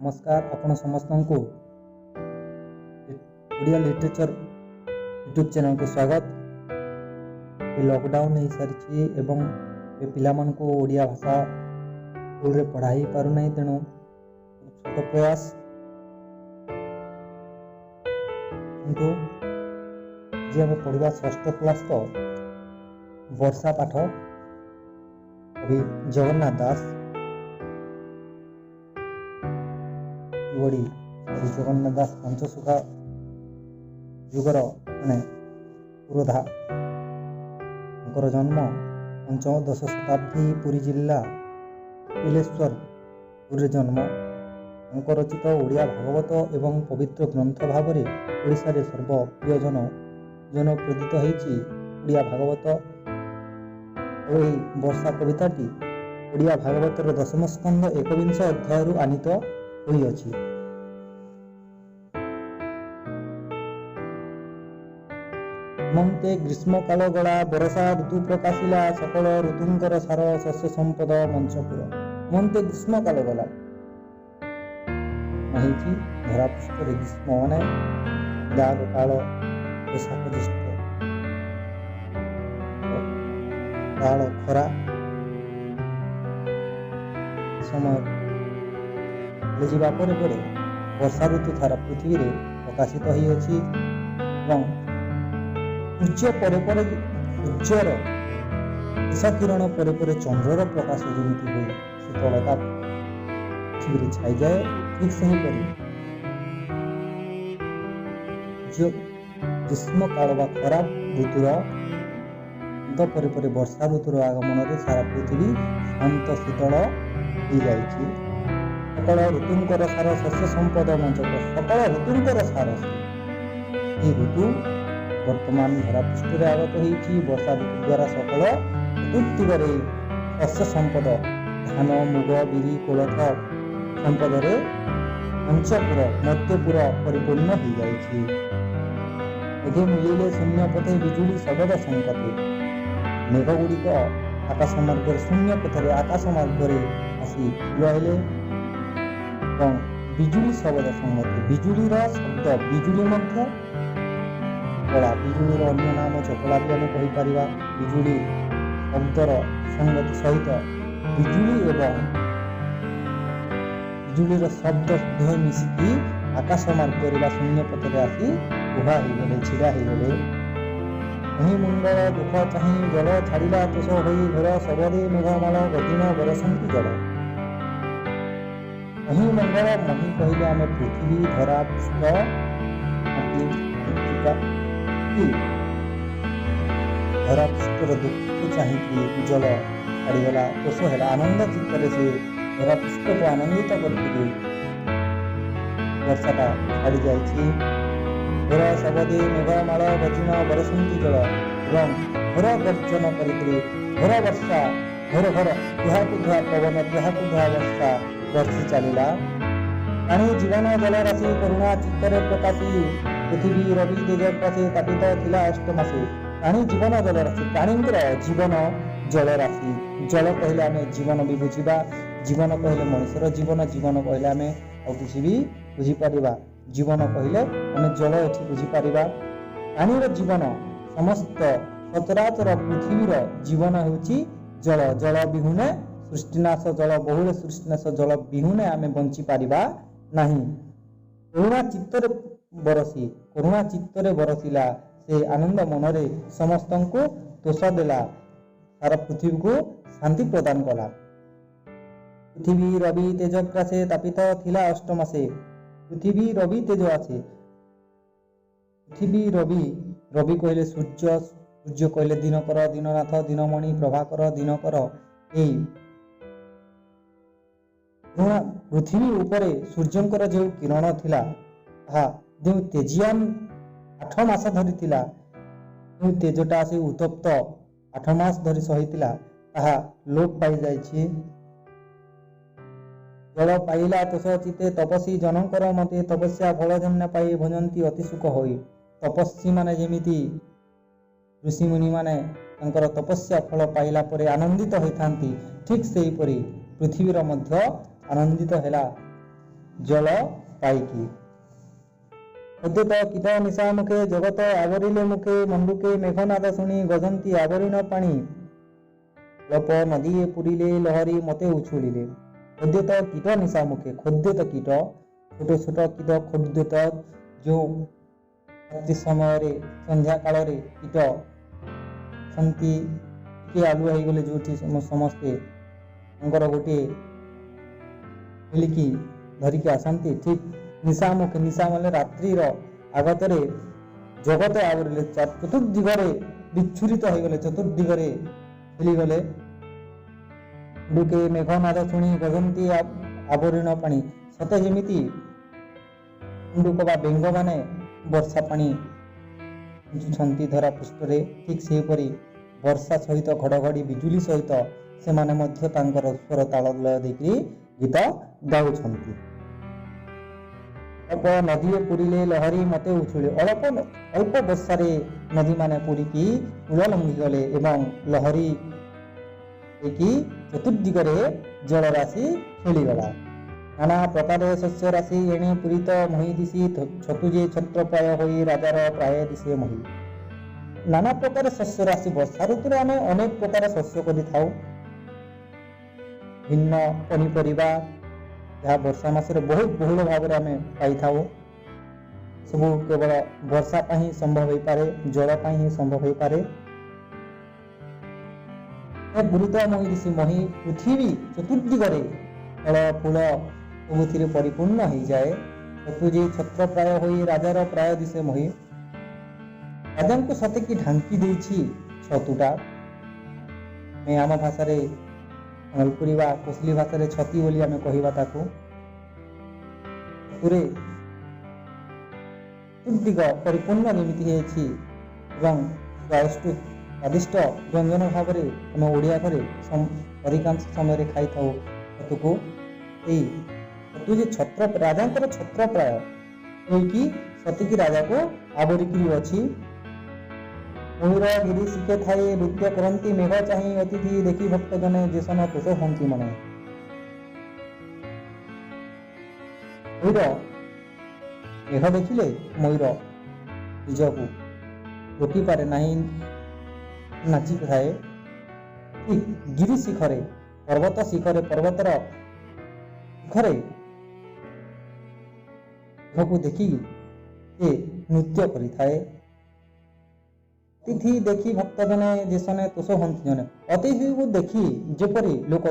ନମସ୍କାର, ଆପଣ ସମସ୍ତଙ୍କୁ ଓଡ଼ିଆ ଲିଟରେଚର ୟୁଟ୍ୟୁବ୍ ଚ୍ୟାନେଲକୁ ସ୍ୱାଗତ। ଏ ଲକଡାଉନ୍ ହେଇସାରିଛି ଏବଂ ଏ ପିଲାମାନଙ୍କୁ ଓଡ଼ିଆ ଭାଷା ସ୍କୁଲରେ ପଢ଼ା ହେଇପାରୁନାହିଁ, ତେଣୁ ଛୋଟ ପ୍ରୟାସ। କିନ୍ତୁ ଆଜି ଆମେ ପଢ଼ିବା ଷଷ୍ଠ କ୍ଲାସ୍ର ବର୍ଷା ପାଠ, କବି ଜଗନ୍ନାଥ ଦାସ। କିଭଳି କବି ଜଗନ୍ନାଥ ଦାସ ପଞ୍ଚସଖା ଯୁଗର ମାନେ ପୁରୋଧା। ତାଙ୍କର ଜନ୍ମ ପଞ୍ଚଦଶ ଶତାବ୍ଦୀ, ପୁରୀ ଜିଲ୍ଲା କପିଲେଶ୍ୱରପୁରରେ ଜନ୍ମ। ତାଙ୍କ ରଚିତ ଓଡ଼ିଆ ଭାଗବତ ଏବଂ ପବିତ୍ର ଗ୍ରନ୍ଥ ଭାବରେ ଓଡ଼ିଶାରେ ସର୍ବପ୍ରିୟଜନ ଜନପ୍ରଦିତ ହେଇଛି ଓଡ଼ିଆ ଭାଗବତ। ଆଉ ଏହି ବର୍ଷା କବିତାଟି ଓଡ଼ିଆ ଭାଗବତର ଦଶମ ସ୍କନ୍ଧ ଏକବିଂଶ ଅଧ୍ୟାୟରୁ ଆନିତ ହୋଇଅଛି। ମନ୍ତେ ଗ୍ରୀଷ୍ମକାଳ ଗଳା, ବରଷା ଋତୁ ପ୍ରକାଶିଲା, ସକଳ ଋତୁଙ୍କର ସାର ଶସ୍ୟ ସମ୍ପଦ ମଞ୍ଚପୁର। ମନ୍ତେ ଗ୍ରୀଷ୍ମକାଳ ଗଲା ହେଇଛି, ଧରାପୃଷ୍ଠରେ ଗ୍ରୀଷ୍ମ ମାନେ ଦାଗ କାଳ, ବୈଶାଖ ଜ୍ୟେଷ୍ଠ କାଳ ଖରା ସମୟ ଯିବା ପରେ ପରେ ବର୍ଷା ଋତୁ ସାରା ପୃଥିବୀରେ ପ୍ରକାଶିତ ହୋଇଅଛି ଏବଂ ସୂର୍ଯ୍ୟ ପରେ ପରେ, ସୂର୍ଯ୍ୟର ଶେଷ କିରଣ ପରେ ପରେ ଚନ୍ଦ୍ରର ପ୍ରକାଶ ଯେମିତି ହୁଏ, ଶୀତଳତା ପୃଥିବୀରେ ଛାଇଯାଏ, ଠିକ୍ ସେହିପରି ଗ୍ରୀଷ୍ମକାଳ ବା ଖରା ଋତୁର ଅନ୍ତ ପରେ ପରେ ବର୍ଷା ଋତୁର ଆଗମନରେ ସାରା ପୃଥିବୀ ଶାନ୍ତ ଶୀତଳ ହେଇଯାଇଛି। ସକଳ ଋତୁଙ୍କର ସାର ଶସ୍ୟ ସମ୍ପଦ ମଞ୍ଚକ, ସକଳ ଋତୁଙ୍କର ସାର ଏହି ଋତୁ ବର୍ତ୍ତମାନ ଧରାପୃଷ୍ଠରେ ଆଗତ ହେଇଛି। ବର୍ଷା ଋତୁ ଦ୍ୱାରା ସକଳ ଋତୁଦିଗରେ ଶସ୍ୟ ସମ୍ପଦ ଧାନ, ମୁଗ, ବିରି, କୋଳଥ ସମ୍ପଦରେ ପଞ୍ଚପୁର ମധ്ୟପୁର ପରିପୂର୍ଣ୍ଣ ହେଇଯାଇଛି। ମେଘେ ମିଳିଲେ ଶୂନ୍ୟ ପଥେ ବିଜୁଳି ଶବଦ ସଙ୍କତେ। ମେଘ ଗୁଡ଼ିକ ଆକାଶ ମାର୍ଗରେ, ଶୂନ୍ୟ ପଥରେ ଆକାଶ ମାର୍ଗରେ ଆସି ରହିଲେ ଏବଂ ବିଜୁଳି ଶବଦ ସଂଗତି, ବିଜୁଳିର ଶବ୍ଦ, ବିଜୁଳି ମଧ୍ୟ କଳା, ବିଜୁଳିର ଅନ୍ୟ ନାମ ଚପଳା ବି ଆମେ କହିପାରିବା। ବିଜୁଳି ଶବ୍ଦର ସଙ୍ଗତି ସହିତ ବିଜୁଳି ଏବଂ ବିଜୁଳିର ଶବ୍ଦ ଦୁହେଁ ମିଶିକି ଆକାଶ ମାର୍ଗରେ ବା ଶୂନ୍ୟ ପଥରେ ଆସି ଉଭା ହେଇଗଲେ, ଛିଡ଼ା ହେଇଗଲେ। ମହିମଣ୍ଡଳ ଦୁଃଖ ଚାହିଁ ଜଳ ଛାଡ଼ିଲା ତୋଷ ହୋଇ, ଘୋର ଶବଦେ ମେଘମାଳ ଗଦିନ ବରସନ୍ତି ଜଳ। ମହିମଣ୍ଡଳ, ମହି କହିଲେ ଆମେ ପୃଥିବୀ, ଧରା ପୃଷ୍ଠ, ମାଟି, ମୃତ୍ତିକା। ଧରା ପୃଷ୍ଠର ଦୁଃଖକୁ ଚାହିଁକି ଜଳ ଛାଡ଼ିଗଲା, ତୋଷ ହେଲା, ଆନନ୍ଦ ଚିତ୍ତରେ ସେ ଧରା ପୃଷ୍ଠକୁ ଆନନ୍ଦିତ କରିଥିଲେ ବର୍ଷାଟା ଛାଡ଼ି ଯାଇଛି। ଘୋର ଶବଦେ ମେଘମାଳ ଗଜିଣ ବରସନ୍ତି ଜଳ, ଏବଂ ଘୋର ଗର୍ଜନ କରିଥିଲେ ଘୋର ବର୍ଷା, ଘୋର ଘୋର ଧୁହାକୁ ଧୁଆ ପବନ, ଧୁହାକୁ ଧୁଆ ବର୍ଷା ବର୍ଷି ଚାଲିଲା। ପାଣି ଜୀବନ ଜଳରାଶି କରୁଣା ଚିତ୍ତରେ ପ୍ରକାଶି, ପୃଥିବୀ ରବି ତେଜ ପ୍ରକାଶେ ତାପିତ ଥିଲା ଅଷ୍ଟମାସେ। ପାଣି ଜୀବନ ଜଳରାଶି, ପ୍ରାଣୀଙ୍କର ଜୀବନ ଜଳରାଶି। ଜଳ କହିଲେ ଆମେ ଜୀବନ ବି ବୁଝିବା, ଜୀବନ କହିଲେ ମଣିଷର ଜୀବନ, ଜୀବନ କହିଲେ ଆମେ ଆଉ କିଛି ବି ବୁଝିପାରିବା। ଜୀବନ କହିଲେ ଆମେ ଜଳ ଏଠି ବୁଝିପାରିବା। ପାଣିର ଜୀବନ, ସମସ୍ତ ସଚରାଚର ପୃଥିବୀର ଜୀବନ ହେଉଛି ଜଳ। ଜଳ ବିହୁନେ ସୃଷ୍ଟିନାଶ, ଜଳ ବହୁଳେ ସୃଷ୍ଟିନାଶ। ଜଳ ବିହୁନେ ଆମେ ବଞ୍ଚିପାରିବା ନାହିଁ। କରୁଣା ଚିତ୍ତରେ ବରସି, କରୁଣା ଚିତ୍ତରେ ବରସିଲା, ସେ ଆନନ୍ଦ ମନରେ ସମସ୍ତଙ୍କୁ ତୋଷ ଦେଲା, ସାରା ପୃଥିବୀକୁ ଶାନ୍ତି ପ୍ରଦାନ କଲା। ପୃଥିବୀ ରବି ତେଜଗ୍ରାସେ ତାପିତ ଥିଲା ଅଷ୍ଟମାସେ। ପୃଥିବୀ ରବି ତେଜ আছে, ପୃଥିବୀ ରବି, ରବି କହିଲେ ସୂର୍ଯ୍ୟ, ସୂର୍ଯ୍ୟ କହିଲେ ଦିନକର, ଦୀନନାଥ, ଦୀନମଣି, ପ୍ରଭାକର, ଦିନକର। ଏଇ ପୃଥିବୀ ଉପରେ ସୂର୍ଯ୍ୟଙ୍କର ଯେଉଁ କିରଣ ଥିଲା, ତାହା ଯେଉଁ ତେଜିଆନ 8 ମାସ ଧରି ଥିଲା, ଯେଉଁ ତେଜଟା ସେ ଉତ୍ତପ୍ତ 8 ମାସ ଧରି ସହିଥିଲା, ତାହା ଲୋପ ପାଇଯାଇଛି। ଜଳ ପାଇଲା ତୋଷ ଚିତେ ତପସ୍ୱୀ ଜନଙ୍କର ମତେ, ତପସ୍ୟା ଫଳ ଜନ୍ୟ ପାଇ ଭଜନ୍ତି ଅତି ସୁଖ ହୋଇ। ତପସ୍ୱୀ ମାନେ ଯେମିତି ଋଷିମୁନି ମାନେ ତାଙ୍କର ତପସ୍ୟା ଫଳ ପାଇଲା ପରେ ଆନନ୍ଦିତ ହୋଇଥାନ୍ତି, ଠିକ୍ ସେହିପରି ପୃଥିବୀର ମଧ୍ୟ ଆନନ୍ଦିତ ହେଲା। ଜଳ ପାଇକି। ଖଦ୍ୟୋତ କୀଟ ନିଶା ମୁଖେ ଜଗତ ଆବରିଲେ ମୁଖେ ମଣ୍ଡୁକେ ମେଘନାଦ ଶୁଣି ଗଜନ୍ତି ଆବରିଣ ପାଣି ଅଳ୍ପ ନଦୀଏ ପୁରିଲେ ଲହରୀ ମତେ ଉଛୁଳିଲେ। ଖଦ୍ୟୋତ କୀଟ ନିଶା ମୁଖେ, ଖଦ୍ୟୋତ କୀଟ ଛୋଟ ଛୋଟ କୀଟ, ଖଦ୍ୟୋତ ଯେଉଁ ରାତ୍ରି ସମୟରେ ସନ୍ଧ୍ୟା କାଳରେ କୀଟ ଛନ୍ତି ଟିକେ ଆଲୁଆ ହେଇଗଲେ ଯେଉଁଠି ସମସ୍ତେ ତାଙ୍କର ଗୋଟିଏ ମିଳିକି ଧରିକି ଆସନ୍ତି, ଠିକ୍ ନିଶା ମୁଖେ, ନିଶା ମାନେ ରାତ୍ରିର ଆଗତରେ ଜଗତ ଆବରିଲେ, ଚତୁର୍ଦିଗରେ ବିଚ୍ଛୁରିତ ହେଇଗଲେ, ଚତୁର୍ଦିଗରେ ଖେଳିଗଲେ। ଡୁକେ ମେଘନାଦ ଶୁଣି ଗଜନ୍ତି ଆବରିଣ ପାଣି, ସତେ ଯେମିତି ଡୁକ ବା ବେଙ୍ଗମାନେ ବର୍ଷା ପାଣି ଛିଞ୍ଚୁଛନ୍ତି ଧରା ପୃଷ୍ଠରେ, ଠିକ୍ ସେହିପରି ବର୍ଷା ସହିତ ଘଡ଼ଘଡ଼ି ବିଜୁଳି ସହିତ ସେମାନେ ମଧ୍ୟ ତାଙ୍କର ସ୍ୱର ତାଳ ଲୟ ଦେଇକରି ଗୀତ ଗାଉଛନ୍ତି। ଅଳ୍ପ ନଦୀଏ ପୁରିଲେ ଲହରୀ ମତେ ଉଛୁଳେ, ଅଳ୍ପ ଅଳ୍ପ ବର୍ଷାରେ ନଦୀମାନେ ପୁରିକି କୂଳ ଲଙ୍ଘିଗଲେ ଏବଂ ଲହରୀ ହେଇକି ଚତୁର୍ଦିଗରେ ଜଳରାଶି ଖେଳିଗଲା। ନାନା ପ୍ରକାର ଶସ୍ୟ ରାଶି ଏଣେ ପୂରିତ ମହି ଦିଶି ଛତୁ ଯେ ଛତ୍ରପ୍ରାୟ ହୋଇ ରାଜାର ପ୍ରାୟ ଦିଶେ ମହି। ନାନା ପ୍ରକାର ଶସ୍ୟ ରାଶି, ବର୍ଷା ଋତୁରେ ଆମେ ଅନେକ ପ୍ରକାର ଶସ୍ୟ କରିଥାଉ, ଭିନ୍ନ ପନିପରିବା ଯାହା ବର୍ଷା ମାସରେ ବହୁତ ବହୁଳ ଭାବରେ ଆମେ ପାଇଥାଉ, ସବୁ କେବଳ ବର୍ଷା ପାଇଁ ହିଁ ସମ୍ଭବ ହେଇପାରେ, ଜଳ ପାଇଁ ହିଁ ସମ୍ଭବ ହେଇପାରେ। ଗୁରୁତ୍ୱ ମହି ଦିଶି ମହି, ପୃଥିବୀ ଚତୁର୍ଦିଗରେ ଫଳ ଫୁଲ ସବୁଥିରେ ପରିପୂର୍ଣ୍ଣ ହେଇଯାଏ। ଛତୁ ଯେ ଛତ୍ରପ୍ରାୟ ହୋଇ ରାଜାର ପ୍ରାୟ ଦିଶେ ମହି, ରାଜାଙ୍କୁ ସତେକି ଢାଙ୍କି ଦେଇଛି ଛତୁଟା। ଆମେ ଆମ ଭାଷାରେ ସମ୍ବଲପୁରୀ ବା କୋଶଲି ଭାଷାରେ ଛତି ବୋଲି ଆମେ କହିବା ତାକୁ। ଛତୁରେ ଚତୁର୍ଦିଗ ପରିପୂର୍ଣ୍ଣ ଯେମିତି ହେଇଛି ଏବଂ ସ୍ୱାଦିଷ୍ଟ ବ୍ୟଞ୍ଜନ ଭାବରେ ଆମେ ଓଡ଼ିଆ ଘରେ ଅଧିକାଂଶ ସମୟରେ ଖାଇଥାଉ ଛତୁକୁ। ଏଇ ଛତୁ ଯେ ଛତ୍ର ରାଜାଙ୍କର ଛତ୍ରପ୍ରାୟ ହୋଇକି ସତିକି ରାଜାକୁ ଆବରିକିରି ଅଛି। ମୟୂର ଗିରି ଶିଖେ ଥାଇ ନୃତ୍ୟ କରନ୍ତି ମେଘ ଚାହିଁ ଅତିଥି ଦେଖି ଭକ୍ତ ଜନେ ଯେସନ ତୋଷ ହୁଅନ୍ତି ମନେ। ମୟୂର ମେଘ ଦେଖିଲେ ମୟୂର ନିଜକୁ ରୋକିପାରେ ନାହିଁ, ନାଚିଥାଏ। ଠିକ୍ ଗିରି ଶିଖରେ, ପର୍ବତ ଶିଖରେ, ପର୍ବତର ଶିଖରେ ମେଘକୁ ଦେଖି ସେ ନୃତ୍ୟ କରିଥାଏ। ଅତିଥି ଦେଖି ଭକ୍ତ ଜନେ ଯେସନେ ତୋଷ ହୁଅନ୍ତି ଜନେ, ଅତିଥିକୁ ଦେଖି ଯେପରି ଲୋକ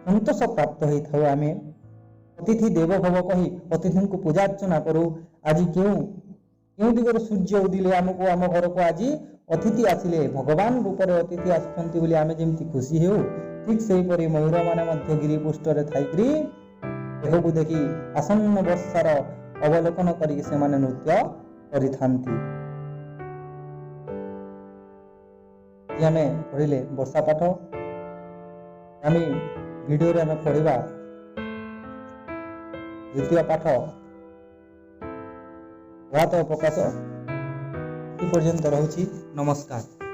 ସନ୍ତୋଷ ପ୍ରାପ୍ତ ହେଇଥାଉ, ଆମେ ଅତିଥି ଦେବ ଭବ କହି ଅତିଥିଙ୍କୁ ପୂଜା ଅର୍ଚ୍ଚନା କରୁ। ଆଜି କେଉଁ କେଉଁ ଦିଗରୁ ସୂର୍ଯ୍ୟ ଉଦିଲେ ଆମକୁ ଆମ ଘରକୁ ଆଜି ଅତିଥି ଆସିଲେ, ଭଗବାନ ରୂପରେ ଅତିଥି ଆସୁଛନ୍ତି ବୋଲି ଆମେ ଯେମିତି ଖୁସି ହେଉ, ଠିକ୍ ସେହିପରି ମୟୂରମାନେ ମଧ୍ୟ ଗିରିପୃଷ୍ଠରେ ଥାଇକରି ଦେହକୁ ଦେଖି ଆସନ୍ନ ବର୍ଷାର ଅବଲୋକନ କରିକି ସେମାନେ ନୃତ୍ୟ କରିଥାନ୍ତି। ଆମେ ପଢ଼ିଲେ ବର୍ଷା ପାଠ। ଆମେ ଭିଡ଼ିଓରେ ଆମେ ପଢ଼ିବା ଦ୍ୱିତୀୟ ପାଠ ପ୍ରଭାତ ପ୍ରକାଶ। ପର୍ଯ୍ୟନ୍ତ ରହୁଛି, ନମସ୍କାର।